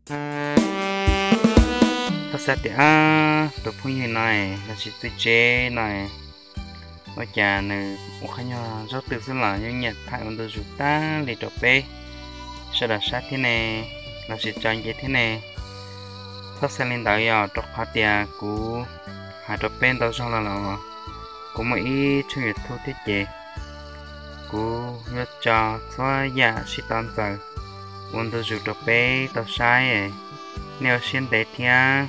Txhob xav tias tus phooj ywg no lossis txiv tsev no ua cas nws ua qhov nyuag zaub twm xwb los yeej nyiam thaij ua ntu zus tag li rau peb sawv daws saib thiab ne, lossis tso nce thiab ne. Txhob xav li ntawd yog rau qhov tias kuv hais rau peb ntau zaug los lawm, kuv muaj ib tshooj YouTube thiab ces kuv yuav tso txhua yam sib tau ntxaws ua ntu zus rau peb tau saib. Nej ua siab ntev thiab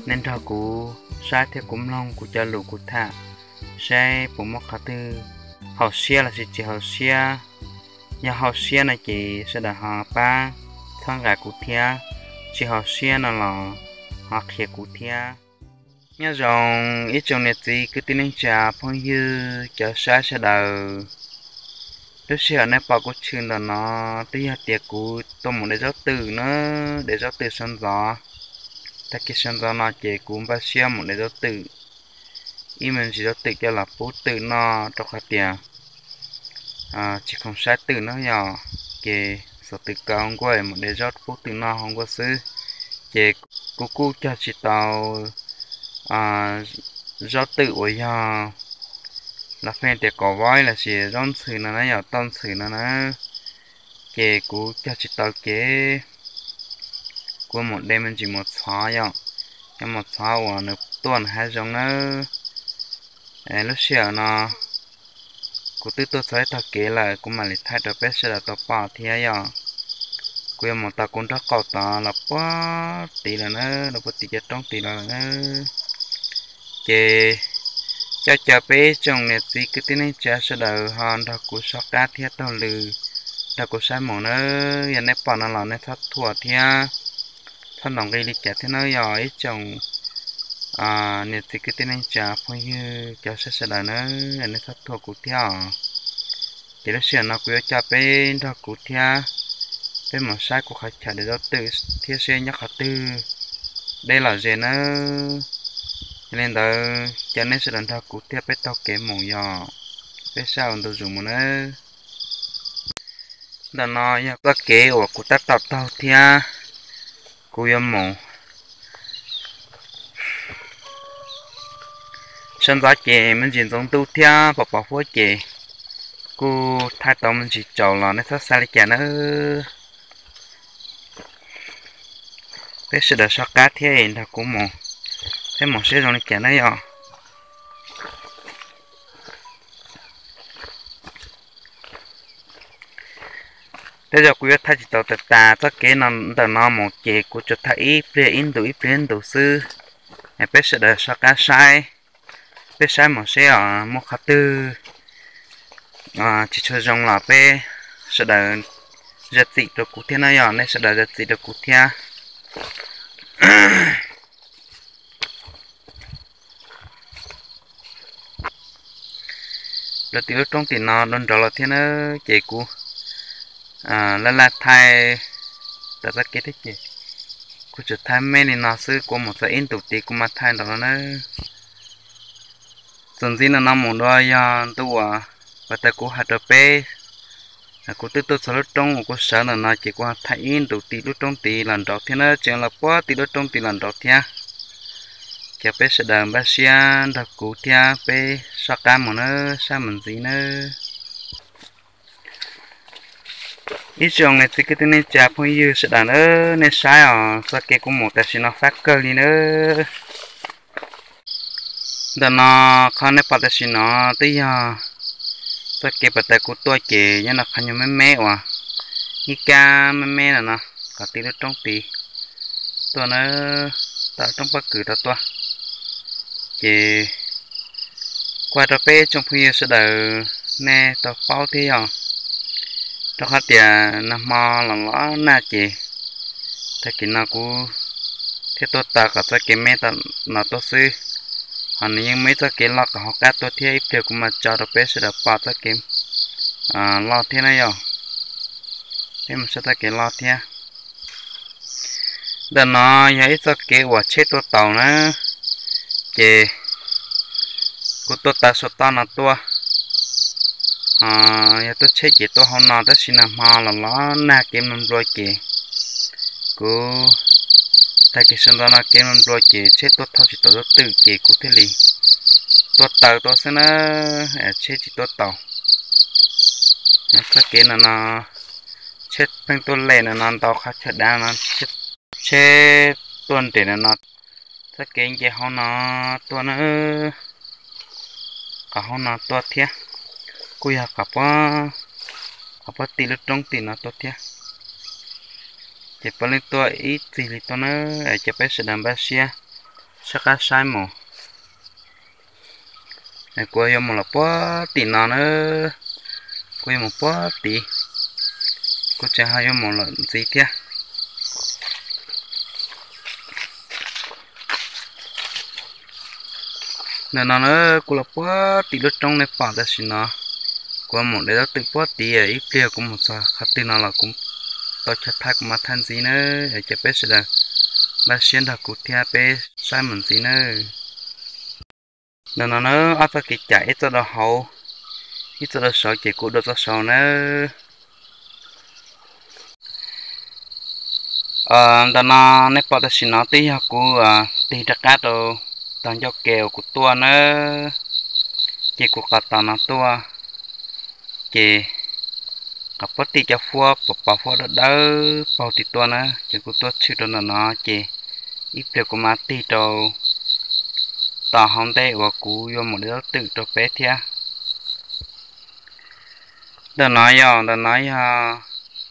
nej nrog kuv saib thiab kuv mloog kuv cov lus kuv tham, saib puas muaj qhov twg haum siab lossis tsis haum siab. Yog haum siab no ces sawv daws ho pab txhawb nqa kuv thiab, tsis haum siab no los ho qhia kuv thiab. Nyob zoo ib tsoom niam txiv kwv tij neej tsa phooj ywg cov saib sawv daws. Lub sij hawm nej pom kuv tshwm ntawm no twb yog tias kuv tuaj mus de zaub twm na, de zaub twm sawv ntxov. Tag kis sawv ntxov no ces kuv npaj siab mus de zaub twm, ib me ntsis zaub twm coj los pub twm noj rau qhov tias tsis khoom saib twm na yog, ces xuas twm kaw hauv nkuaj mus de zaub pub twm noj hauv nkuaj xwb. Ces kuv kuj cog tsis tau zaub twm uas yog lawv pheej tias kaum voib lossis zaub ntxhw no na, yog tauj ntxhw no na, ces kuv cog tsis tau ces kuv mus de me ntsis mus txhov yom, cov mus txhov uas nws tuaj nws hav zoov nawb. Lub sij hawm no kuv twb tuaj txog ib tog kev lawm, kuv mam li thaij rau peb sawv daws tau pom thiab yom. Kuv yuav mus tau kuv nraub qaum tod los puag tid lawm na, los puag tim cov roob tid los lawm na. Ces coj caw peb tsoom niam txiv kwv tij neej tsa sawv daws ho nrog kuv soj qab thiab taug lw nrog kuv saib mus na. Yog nej pom no los nej txhob thuam thiab txhob ntaus nqi li cas thiab na yog ib tsoom niam txiv kwv tij neej tsa phooj ywg cov saib sawv daws na, nej txhob thuam kuv thiab os. Ces lub sij hawm no kuv yuav coj peb nrog kuv thiab peb mus saib kuv qhov chaw de zaub twm thiab seb nyob qhov twg deb lom zem nawb. Yog li ntawd cov nej sawv daws nrog kuv thiab peb taug kev mus yog peb saib ua ntu zus mus nawb. Ntawm no yog txoj kev uas kuv tab tom taug thiab kuv yuav mus. Sawv ntxov ces me ntsis ntxoov ntuj thiab pos pos huab ces kuj thaij tau me ntsis tsaus los nej txhob xav li cas nawb. Peb sawv daws soj qab thiab nrog kuv mus, peb mus seb zoo li cas na yog. Tej zaum kuv yuav thaij tsis tau tas tas txoj kev ntawm no mus ces kuv tsuas thaij ib pliag ib ntus ib pliag ib ntus xwb. Peb sawv daws soj qab saib, peb saib mus seb os muaj qhov twg tsis tshua zoo los peb sawv daws zam txim rau kuv thiab na yog, nej sawv daws zam txim rau kuv thiab. Lawv tim lub roob tim no dua nraud los thiab na, ces kuv laj laj thaij tawm txoj kev thiab ces kuv tsuas thaij me li no xwb, kuv mus txog ib ntus tid kuv mam thaij nraud no na. Txuas ntxiv no no mus dua yog ntu uas pas tas kuv hais rau peb, kuv twb tuaj txog lub roob uas kuv sawv ntawm no ces kuv ho thaij ib ntus tim lub roob tid los nraud thiab na, tseem los puag tim lub roob tid los nraud thiab. Ces peb sawv daws npaj siab nrog kuv thiab peb soj qab mus na, saib mus ntxiv na. Ib tsoom niam txiv kwv tij neej tsa phooj ywg sawv daws na, nej saib os, txoj kev kuv mus tam sim no fab kawg li na. Ntawm no qhov nej pom tam sim no twb yog txoj kev pas tas kuv tuaj ces nyob no qhov nyuag me me uas ib kab me me no no, qhov tid lub roob tid tuaj na, tom roob pob kws rau tuaj. Ces kuv hais rau peb tsoom phooj ywg sawv daws nej tau paub thiab yog, rau qhov tias nag hmo los los nag ces tag kis no kuv thiaj tuaj taw kom txoj kev me tom no tuaj xwb, ho nws yeej muaj ib txoj kev loj kom hauv qab tuaj thiab, ib pliag kuv mam tso rau peb sawv daws pom txoj kev loj thiab na yog. Peb mus saib txoj kev loj thiab. Ntawm no yog ib txoj kev uas tsheb tuaj taus na, ces kuv tuaj taw saum toj no tuaj. Yog tuaj tsheb ces tuaj hauv no tab sis nag hmo los los nag kev nplua nplua ces Kuv tag kis sawv ntxov no kev nplua ces tsheb tuaj thauj tsis tau zaub twm ces kuv thiaj li tuaj taws tuaj xwb na, tsheb tsis tuaj tau. Txoj kev no no tsheb pheej tuaj lem no no ntau qhov chaw dav no, tsheb tuaj nres no no, txoj kev nce hauv no tuaj na, qhov hauv no tuaj thiab, kuj yog qhov pob tim lub roob tim no tuaj thiab. Ces puav leej tuaj ib txig li tuaj na, es cov peb sawv daws npaj siab sab qab saib mus. Kuv yuav mus los puag tim no na, kuv yuav mus puag tid, kuv tseem ho yuav mus lawm ntxiv thiab. Ntawm no na, kuv los puag tim lub roob nej pom tam sim no, kuv mus de zaub twm puag tid, ib pliag kuv mus txog qhov twg no los kuv tau chaw thaij kuv mam thaij ntxiv na, es cov peb sawv daws npaj siab nrog kuv thiab peb saib mus ntxiv na. Ntawm no na, ob txoj kev cai ib txoj rau hauv, ib txoj rau saud ces kuv dua txoj saud na. Ntawm no nej pom tam sim no twb yog kuv tig rov qab rau tog ncauj ke uas kuv tuaj na, ces kuv qhov tom no tuaj, ces qhov pob tim cov huab pos pos huab dawb dawb paug tim tuaj na, ces kuv tuaj tshwm rau ntawm no ces ib pliag kuv mam tig rau tom hauv ntej uas kuv yuav mus de zaub twm rau peb thiab. Ntawm no yog, ntawm no yog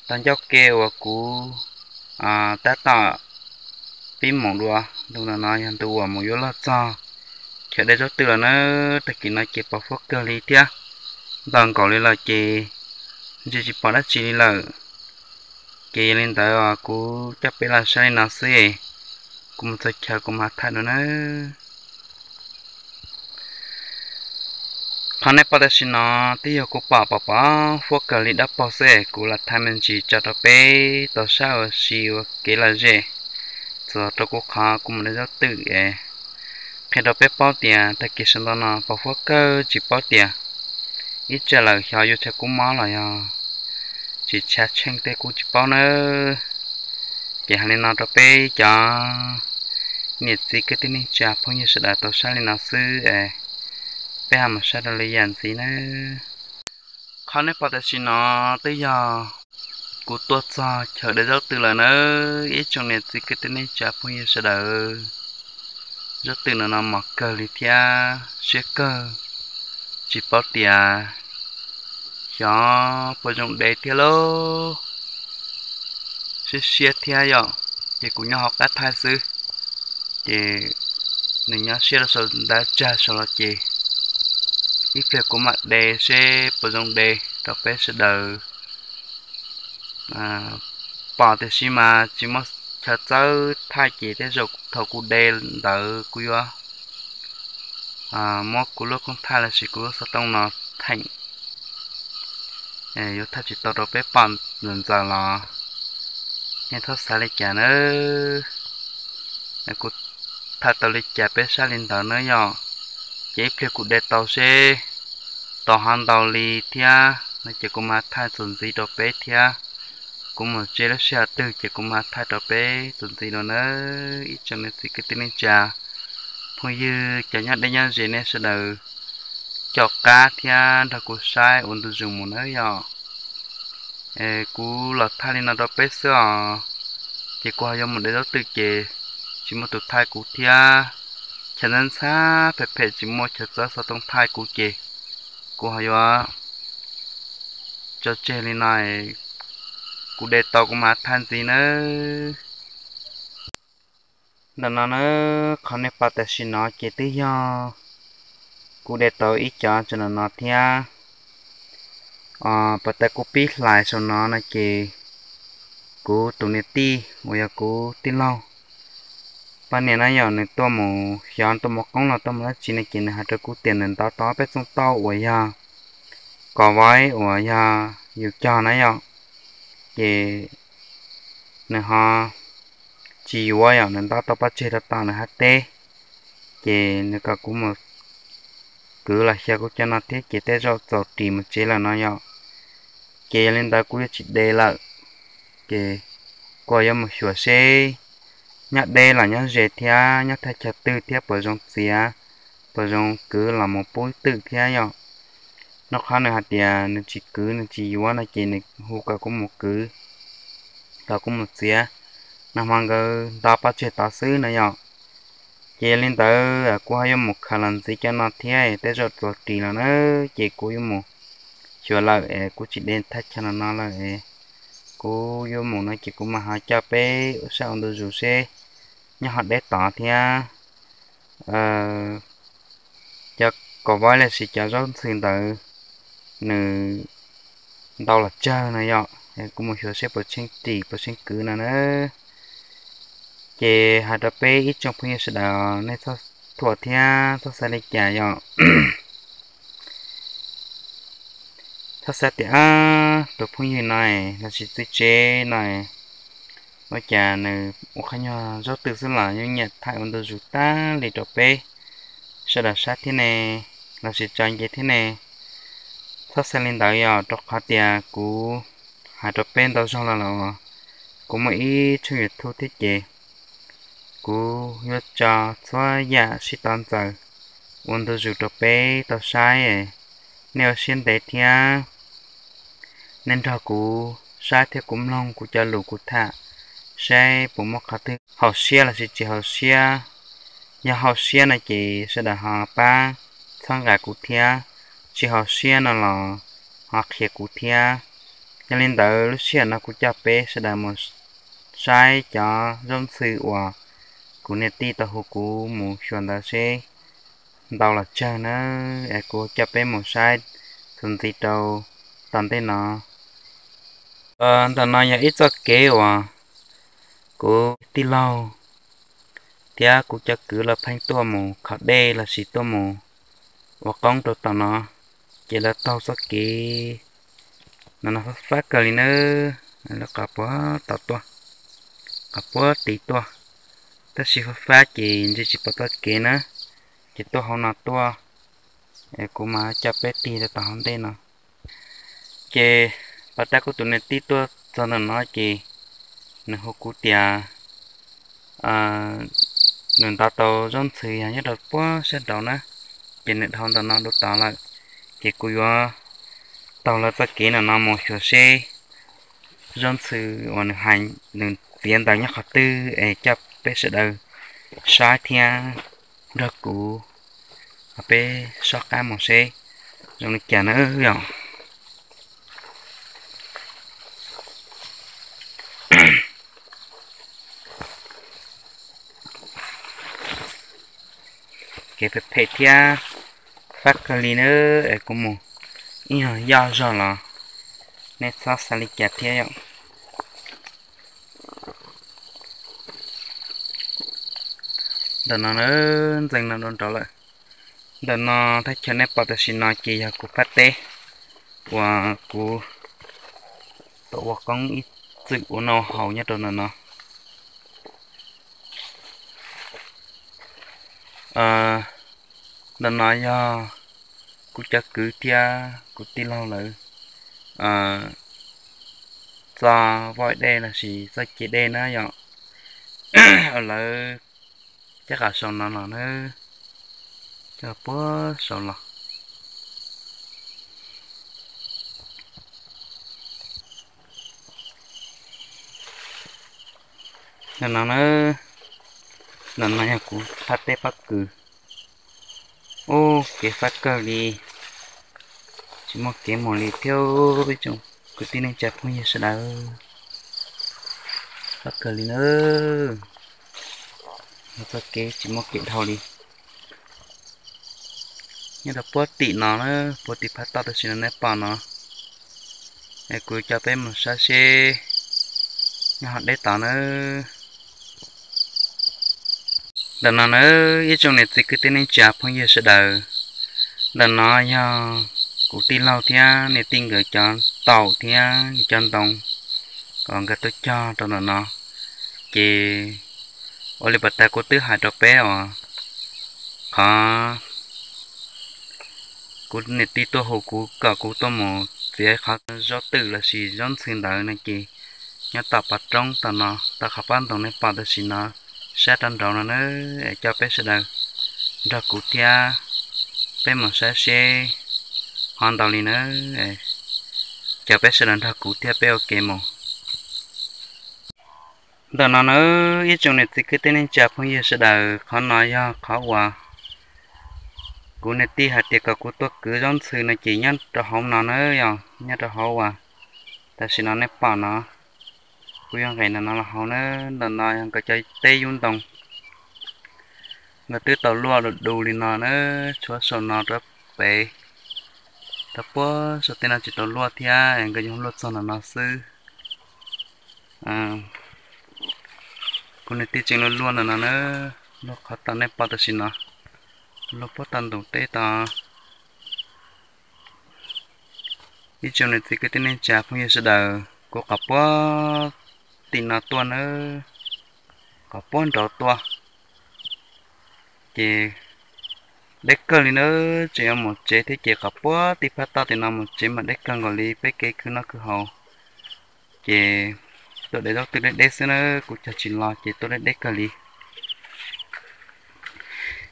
tog ncauj ke uas kuv tab tom pib mus dua. Ntu no no yog ntu uas mus yuav luag txog chaw de zaub twm lawm na. Tag kis no ces pos huab kawg li thiab, ntau nkaus li lawm ces ntsia tsis pom dab tsi li lawm. Ces yog li ntawd kuv coj peb los saib li no xwb, kuv mus txog chaw kuv mam thaij dua na. Qhov nej pom tam sim no twb yog kuv pom pos pos huab kawg li dawb paug xwb, kuv los thaij me ntsis tso rau peb tau saib ua si ua kev lom zem, txog rau kuv qhov kuv mus de zaub twm es qhia rau peb paub tias tag kis sawv ntxov no pos huab kawg tsis paub tias ib tsam lawm xyov yuav tshav kub mob los yog tsis tshav tsheej tej kuj tsis paub nawb. Ces hais li no rau peb cov niam txiv kwv tij neej tsa phooj ywg sawv daws tau saib li no xwb es peb ho mus saib rau lwm yam ntxiv nawb. Qhov nej pom tam sim no twb yog kuv tuaj txog chaw de zaub twm lawm nawb ib tsoom niam txiv kwv tij neej tsa phooj ywg sawv daws. Zaub twm no no mos kawg li thiab siab kawg, tsis paub tias xyov puas zoo de thiab lauj. Siab siab thiab yom, ces kuv nyob hauv qab thaij xwb, ces nws nyob siab rau saum ntav tsag saud los ces ib pliag kuv mam de seb puas zoo de rau peb sawv daws pom, tiam sis mas tsis muaj chaw txawb thaij ces tej zaum thaum kuv de ntawd kuv yuav muab kuv lub koob thaij los sis kuv lub xov tooj no theem, yuav thaij tsis tau rau peb pom ntxaws ntxaws los nej txhob xav li cas nawb. Kuv thaij tau li cas peb saib li ntawd nawb yom. Ces ib pliag kuv de tau seb tau ho ntau li thiab no ces kuv mam thaij txuas ntxiv rau peb thiab. Kuv mus tsev lub sij hawm twg ces kuv mam thaij rau peb txuas ntxiv dua nawb ib tsoom niam txiv kwv tij neej tsa phooj ywg cov nyob deb nyob ze nej sawv daws caum qab thiab nrog kuv saib ua ntu zus mus nawb yom. Kuv los thaij li no rau peb xwb os, ces kuv ho yuav mus de zaub twm ces tsis muaj tus thaij kuv thiab. Chaw ntxhab ntxhab phem phem tsis muaj chaw txawb xov tooj thaij kuv ces kuv ho yuav tso tseg li no, kuv de tau kuv mam thaij ntxiv nawb. Ntawm no na, qhov nej pom tam sim no ces twb yog kuv de tau ib cov tseem no no thiab. Pas tas kuv pib hlais saum no no ces kuv tus niam tij uas yog kuv tij laug poj niam na yom, nws tuaj mus xyov tuaj mus qoob los tuaj mus dab tsi no ces nws hais rau kuv tias nws ntov tau peb txooj tauj uas yog kos vaib uas yog yus cog na yom, ces nws ho tsis yuav yom, nws ntov tau pov tseg rau tom nws hab teb, ces nws kom kuv mus kwv los xyaw kuv cov no thiab ces tej zaum txaus ris mus tsev lawm no yom. Ces yog li ntawd kuv yuav tsis de lawm, ces kuv yuav mus xyuas seb nyob deb los nyob ze thiab nyob thaj chaw twg thiab puas zoo txiav, puas zoo kwv los mus pub twm thiab yom. Nub qhov nws hais tias nws tsis kwv nws tsis yuav no ces nws hu kom kuv mus kwv, kom kuv mus txiav, nag hmo nkawd nto pov tseg tod xwb no yom. Ces yog li ntawd kuv ho yuav mus khaws los ntxiv cov no thiab tej zaum txuas ris los na, ces kuv yuav mus xyuas lawm es kuv tsis de thaj chaw no no lawm es kuv yuav mus no ces kuv mam ho coj peb ua sab ua ntu zus seb nyob ho deb tod thiab cov kaum vaib los sis cov zaub ntxhw ntawd nws ntau los tsawg no yom, kuv mus xyuas seb puas tsheej ris puas tsheej kwv no na. Ces hais rau peb ib tsoom phooj ywg sawv daws nej txhob thuam thiab txhob xav li cas yom. Txhob xav tias ab tus phooj ywg no los sis txiv tsev no ua cas nws ua qhov nyuag zaub twm xwb los yeej nyiam thaij ua ntu zus tag li rau peb sawv daws saib thiab ne, los sis tso nce thiab ne. Txhob xav li ntawd yom, rau qhov tias kuv hais rau peb ntau zaug los lawm, kuv muaj ib tshooj YouTube thiab ces kuv yuav tso txhua yam sib tov ntxaws ua ntu zus rau peb tau saib. Nej ua siab ntev thiab nej nrog kuv saib thiab kuv mloog kuv cov lus kuv tham, saib puas muaj qhov twg haum siab los sis tsis haum siab. Yog haum siab no ces sawv daws ho pab txhawb nqa kuv thiab, tsis haum siab no los ho qhia kuv thiab. Yog li ntawd lub sij hawm no kuv coj peb sawv daws mus saib cov zaub ntxhw uas kuv niam tij tau hu kuv mus xyuas ntawd seb ntau los tsawg na, es kuv coj peb mus saib txuas ntxiv rau tom ntej no. Ntawm no yog ib txoj kev uas kuv tij laug thiab kuv cov kwv lawv pheej tuaj mus kho dej los sis tuaj mus ua qoob rau tom no, ces lawv taug txoj kev no no fab fab kawg li na, lawv qhov puag tom tuaj, qhov puag tid tuaj, tab sis fab fab ces ntsia tsis pom txoj kev na, ces tuaj hauv no tuaj, es kuv mam coj peb tig rau tom hauv ntej no. Ces pas tas kuv tus niam tij tuaj txog ntawm no ces nws hu kuv tias nws ntov tau zaub ntxhw yog nyob rau puag sab nraud na, ces nws dhau ntawm no dua tod lawm, ces kuv yuav taug lawv txoj kev no no mus xyuas seb zaub ntxhw uas nws hais nws txiav ntawd nyob qhov twg es coj peb sawv daws saib thiab nrog kuv, peb soj qab mus seb zoo li cas na yom. Kev phem phem thiab fab kawg li na, es kuv mus ib nyuag yoj zog los nej txhob xav li cas thiab yom. Ntawm no na, ntxeev no dua nraud lawm. Ntawm no thaj chaw nej pom tam sim no ces yog kuv phab teb uas kuv tau ua qoob ib txwm ua noj haus nyob rau ntawm no. Ntawm no yog kuv cov kwv thiab kuv tij laug lawv txoj voj dej los sis txoj ciav dej na yom. Lawv cab qas saum no los na, cab puag saum los. Ntawm no na, ntawm no yog kuv phab teb pob kws. Ub, kev fab kawg li, tsis muaj kev mus li thiab. Ib tsoom kwv tij neej tsa phooj ywg sawv daws, fab kawg li na, txoj kev tsis muaj kev dhau li. Nyob rau puag tim no na, puag tim phab toj tam sim no nej pom no, es kuv coj peb mus saib seb nyob hov deb tod na. Ntawm no na, ib tsoom niam txiv kwv tij neej tsa phooj ywg sawv daws, ntawm no yog kuv tij laug thiab niam tij nkawd cov taum thiab cov ntoo, kom nkawd tuaj cog rau ntawm no. Ces ua li pas tas kuv twb hais rau peb os, qhov kuv niam tij tuaj hu kuv kom kuv tuaj mus txiav qhov zaub twm lossis zaub ntxhw ntawd no ces nyob tom pas roob tom no, tom qhov pob ntoos nej pom tam sim no, sab rau nraud no na, es coj peb sawv daws nrog kuv thiab peb mus saib seb ho ntau li na. Coj peb sawv daws nrog kuv thiab peb ua ke mus. Ntawm no na, ib tsoom niam txiv kwv tij neej tsa phooj ywg sawv daws, qhov no yog qhov uas kuv niam tij hais tias kom kuv tuaj kwv zaub ntxhw no ces nyob rau hauv no na, yog nyob rau hauv uas tam sim no nej pom no, kuv yuav nqes ntawm no los hauv na. Ntawm no yog nkawd cov teb yub ntoo, nkawd twb tau luaj du du li no na, tshuav saum no rau pem, rau puag saum tej no tsis tau luaj thiab, nkawd yuav luaj txog ntawm no xwb. Kuv niam tij tseem luaj luaj ntawm no na, luaj qhov tau nej pom tam sim no, luaj puag tau ntug teb tod. Ib tsoom niam txiv kwv tij neej tsa phooj ywg sawv daws, kuv qhov puag tim no tuaj na, qhov puag nraud tuaj, ces deb kawg li na, tseem yuav mus tsev thiab ces qhov puag tim phab toj tim no mus tsev mas deb kawg nkaus li peb kev khwv noj khwv haus. Ces tuaj de zaub twb deb deb xwb na, kuv cog tsis los ces tuaj deb deb kawg li.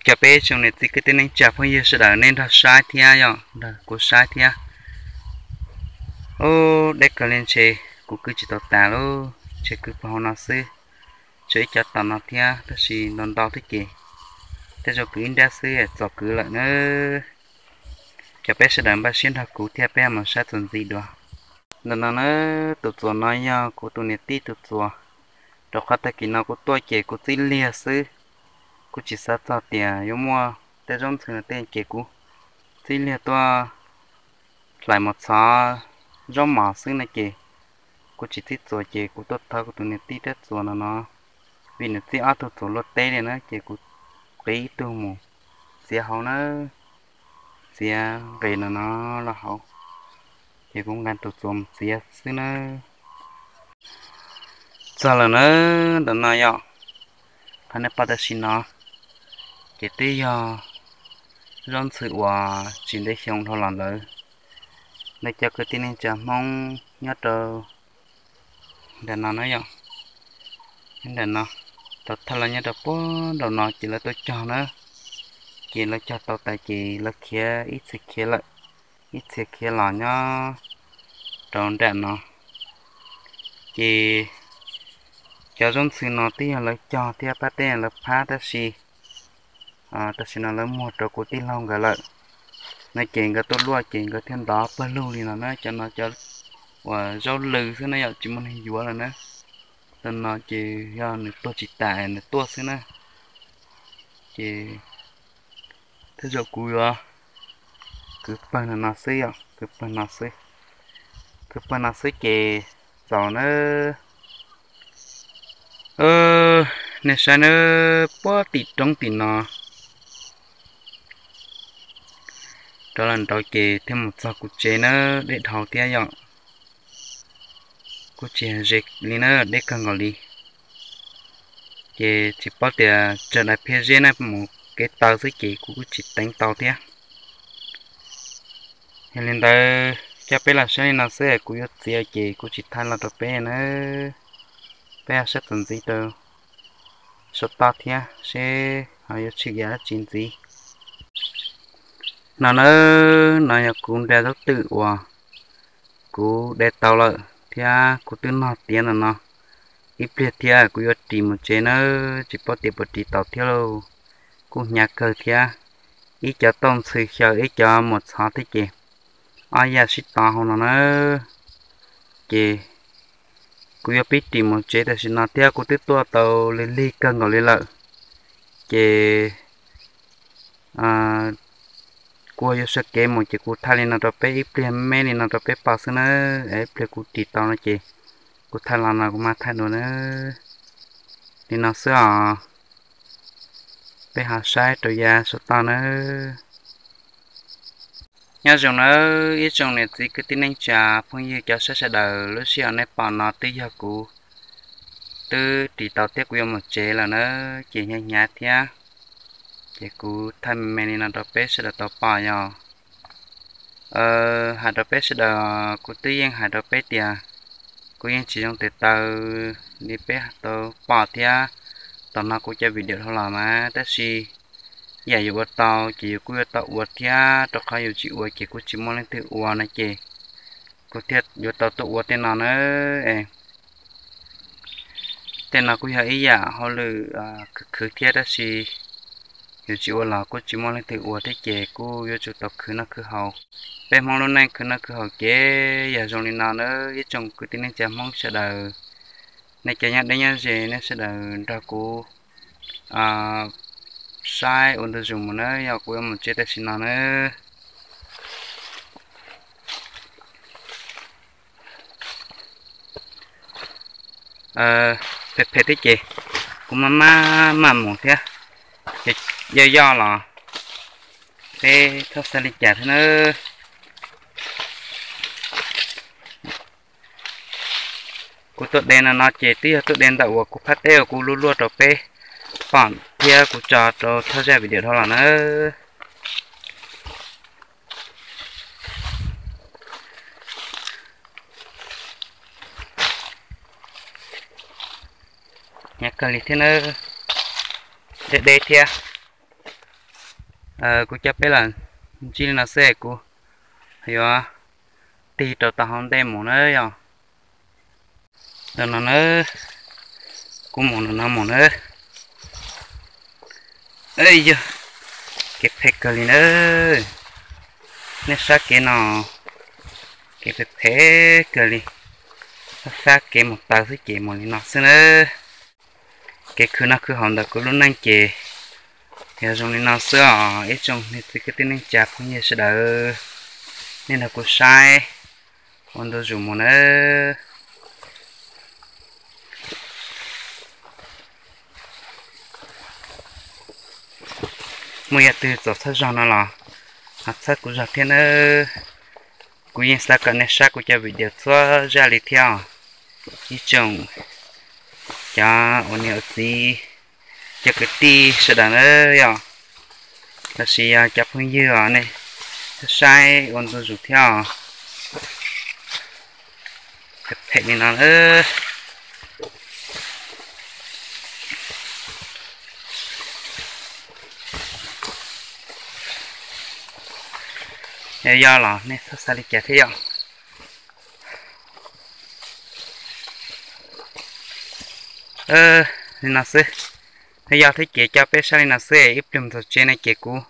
Cov peb tsoom niam txiv kwv tij neej tsa phooj ywg sawv daws nej nrog saib thiab yom, nrog kuv saib thiab. Ub, deb kawg li ntshe kuv kwv tsis tau tas lauj, ntshe kwv puag hauv no xwb. Tshuav ib cov tom no thiab tab sis ntau ntau thiab ces tej zaum kwv ib nrab xwb txaus kwv lawm na. Cov peb sawv daws npaj siab nrog kuv thiab peb mus saib txuas ntxiv dua. Ntawm no na, tus txuas no yog kuv tus niam tij tus txuas. Rau qhov tag kis no kuv tuaj ces kuv txib liag xwb, kuv tsis xav txog tias yuav muaj tej zaub ntxhw no tej ces kuv txib liag tuaj hlais mus txhov zaub mos xwb no ces kuv tsis txib txuas ces kuv tuaj thov kuv tus niam tij rab txuas no no, vim nws txib ob tug txuas luaj teb li na ces kuv qiv ib tug mus txiav hauv na, txiav nqis no no los hauv, ces kuv nqa tus txuas mus txiav xwb na. Txog lawm na, ntawm no yom, qhov nej pom tam sim no ces twb yog zaub ntxhw uas tsis ntev xyoo dhau los ntawd. Nej cov kwv tij neej tsa Hmoob nyob rau nram no na yom, nram no, tau thaj los nyob rau puag nraum no ces lawv tuaj cog na, ces lawv cog tau tas ces lawv khiav ib txhia khiav lawm, ib txhia khiav los nyob rau nram no. Ces cov zaub ntxhw no twb yog lawv cog thiab phab teb lawv phab tab sis tam sim no lawv muag rau kuv tij laug nkawd lawm no ces nkawd tuaj luaj ces nkawd thiaj ntov pawg lug li no na. Cov no cov uas zaub lw xwb na yom, tsis muaj neeg yuav lawm na. Tus no ces yog nws tuag tsis tas nws tuaj xwb na. Ces tej zaum kuv yuav kwv pawg no no xwb yom, kwv pawg no xwb, kwv pawg no xwb ces txaus na. Nej saib na, puag tim roob tim no rov los nraud ces thiaj mus txog kuv tsev na, deb dhau thiab yom. Kuj tsis ze li na, deb kawg nkaus li. Ces tsis paub tias tsawg daim phiaj zeb na mus kev taw xwb ces kuv kuj tsis teev tau thiab. Yog li ntawd coj peb los saib li no xwb, kuv yuav txiav ces kuv tsis thaij los rau peb na. Peb saib txuas ntxiv rau saum toj thiab seb ho yuav tshwm yam dab tsi ntxiv. No na, no yog kuv nra zaub twm uas kuv de tau lawm thiab kuv twb nog tiav no no. Ib pliag thiab kuv yuav ris mus tsev na, tsis paub tias puas ris tau thiab lauj. Kuj hnyav kawg thiab, ib cov tauj ntxhw xyaw ib cov muas txhov thiab ces ob yam sib tov hauv no na. Ces kuv yuav pib ris mus tsev tam sim no thiab, kuv twb tuaj tau lig lig kawg nkaus li lawm. Ces kuv yuav sawv kev mus ces kuv thaij li no rau peb ib pliag me li no rau peb pom xwb na. Ib pliag kuv ris tau no ces kuv thaij los no kuv mam thaij dua na. Li no xwb os, peb ho saib rau yav saum toj na. Nyob zoo nawb ib tsoom niam txiv kwv tij neej tsa phooj ywg cov saib sawv daws, lub sij hawm nej pom no twb yog kuv twb ris tau thiab kuv yuav mus tsev lawm na, ces hnyav hnyav thiab, ces kuv thaij me me li no rau peb sawv daws tau pom yog. Hais rau peb sawv daws, kuv twb yeej hais rau peb tias kuj yeej tsis zoo tes taw li peb tau pom thiab. Tom no kuv cov video dhau los mas, tab sis yam yus ua tau ces yus kuj yuav tau ua thiab, rau qhov yus tsis ua ces kuj tsis muaj leej twg ua no ces kuv thiaj yuav tau tuaj ua tej no na. Tej no kuj yog ib yam hauj lwm khwv khwv thiab, tab sis yus tsis ua los kuj tsis muaj leej twg ua thiab ces kuj yuav tsum tau khwv noj khwv haus. Peb Hmoob lub neej khwv noj khwv haus ces yog zoo li no na, ib tsoom kwv tij neej tsa Hmoob sawv daws. Nej cov nyob deb nyob ze, nej sawv daws nrog kuv saib ua ntu zus mus na, yog kuv yuav mus tsev tam sim no na. Phem phem thiab ces kuv maj maj maj mus thiab, ces yog yog los peb txhob xav li cas thiab na. Kuv tuaj de no no ces twb yog tuaj de ntawm uas kuv phab teb uas kuv luaj luaj rau peb pom thiab kuv tso rau thawj zaj video dhau los na. Hnyav kawg li thiab na, deb deb thiab. Kuv coj peb los ntsib li no xwb, kuv yuav tig rau tom hauv ntej mus na yog. Ntawm no na, kuv mus ntawm no mus na. Yog kev phem kawg li na. Nej saib kev no, kev phem phem kawg li. Sab kev mus taw xwb ces mus li no xwb na. Kev khwv noj khwv haus ntawm kuv lub neej ces yog zoo li no xwb os ib tsoom niam txiv kwv tij neej tsa phooj ywg sawv daws. Nej nrog kuv saib ua ntu zus mus nawb. Muaj yam twg txaus txhawb zog no los ho txhawb kuv zog thiab nawb. Kuv yeej xav kom nej saib kuv cov video txhua zaj li thiab os ib tsoom cov ua niam ua txiv, cov kwv tij sawv daws na yog, los sis yog cov phooj ywg os nej saib ua ntu zus thiab os. Phem li no na. Yog yog los nej txhob xav li cas thiab yom. Li no xwb, yog thiab ces coj peb saib li no xwb, ib pliag txog tsev no ces kuv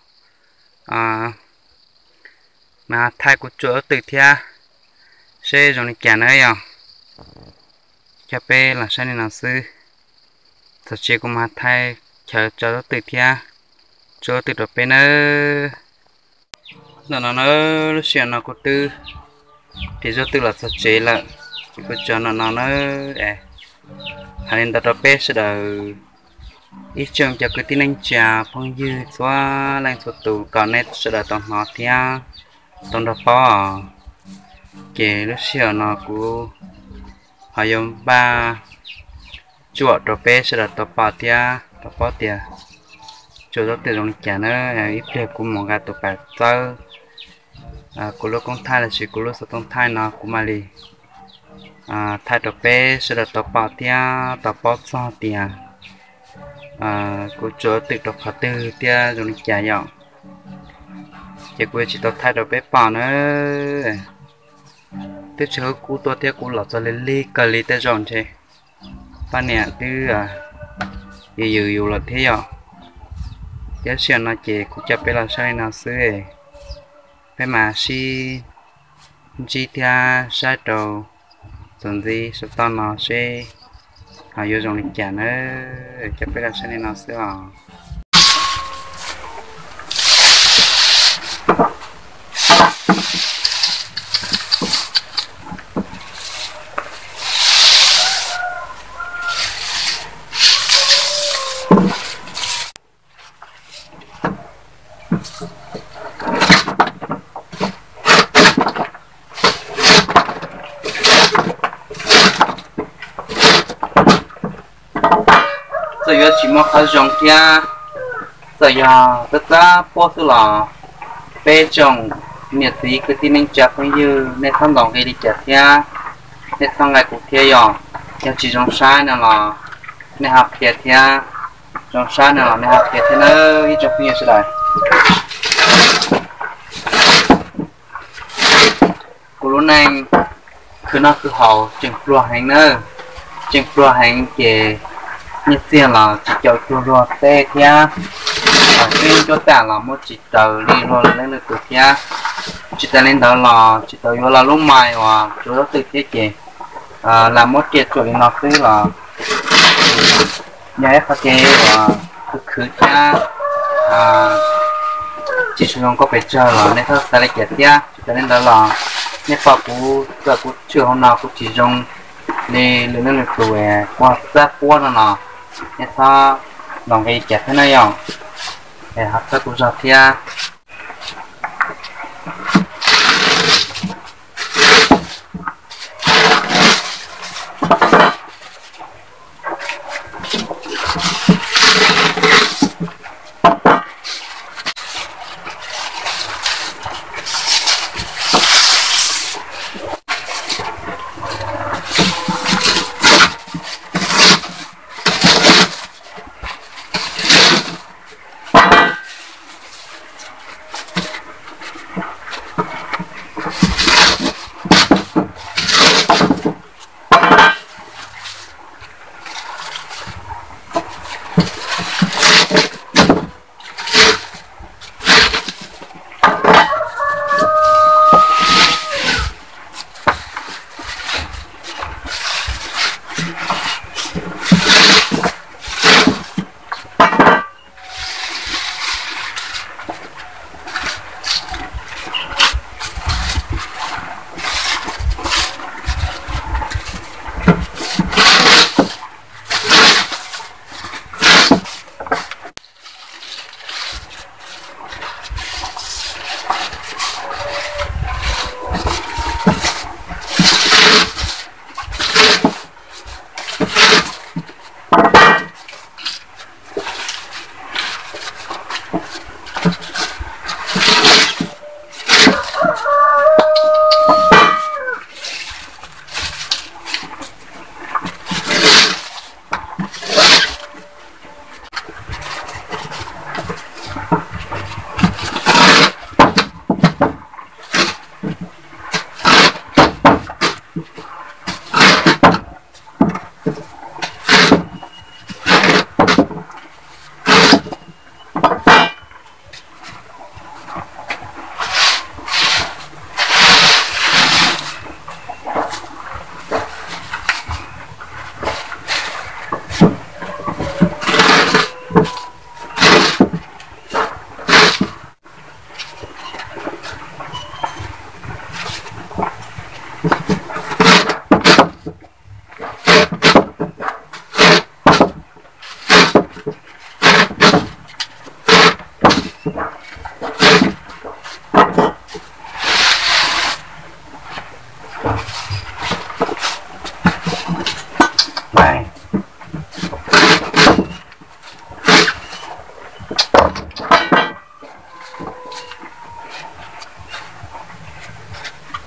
mas thaij kuv tsuam lub twm thiab seb zoo li cas na yog. Coj peb los saib li no xwb, txog tsev kuv mas thaij chaw tso lub twm thiab tsuam lub twm rau peb nawb. Ntawm no na, lub sij hawm no kuv twb ris lub twm los txog tsev lawm, ces kuv tso no no na. Hais li ntawd rau peb sawv daws, ib tsoom cov kwv tij neej tsa phooj ywg txhua leej txhua tus kom nej sawv daws tau hnov thiab tau nrog paub os. Ces lub sij hawm no kuv ho yuav npaj tsuam rau peb sawv daws tau pom thiab tau paub tias tsuam lub twm zoo li cas na. Ib pliag kuv mus nqa tus pas txawb, kuv lub koob thaij los sis kuv lub xov tooj thaij no kuv mam li thaij rau peb sawv daws tau pom thiab tau paub txog tias kuv tsuam lub twm rau qhov twg thiab zoo li cas yom. Ces kuv yuav tsis tau thaij rau peb pom na. Twb tsis hub kub tuaj thiab kuv los txog lig lig kawg li tej zaum ntshe poj niam twb yws yws yus lawm thiab yom. Ces lub sij hawm no ces kuv coj peb los saib li no xwb, peb mam sib ntsib thiab saib rau txuas ntxiv saum toj no seb ho yuav zoo li cas na. Coj peb los saib li no xwb os. Txawm yuav tsis muaj qhov zoo thiab, txawm yog txab txab puab xwb los peb tsoom niam txiv kwv tij neej tsa phooj ywg nej txhob ntaus nqi li cas thiab. Nej txhob nqa kuv thiab yog, yog tsis zoo saib no los nej ho qhia thiab, zoo saib no los nej ho qhia thiab nawb ib tsoom phooj ywg sawv daws. Kuv lub neej khwv noj khwv haus tseem pluag heev nawb, tseem pluag heev ces nyiaj txiag los tsis caum cuag luag tej thiab, tseem cuab tam los muab tsis raws li luag leej lwm tus thiab. Tsis tas li ntawd los tsis tau yuav los lub mais uas tsuav zaub twm thiab ces lam muab riam tsuam li no xwb los yog ib qho kev uas khwv khwv thiab tsis zoo nkauj pes tsawg los nej txhob xav li cas thiab. Tsis tas li ntawd los nej pom kuv txawm kuv tshwm hauv no kuv tsis zoo li lwm leej lwm tus uas xab puab no los nej txhob los nqi cas thiab na yom, es ho txhawb kuv zog thiab.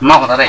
Moj ko tau de.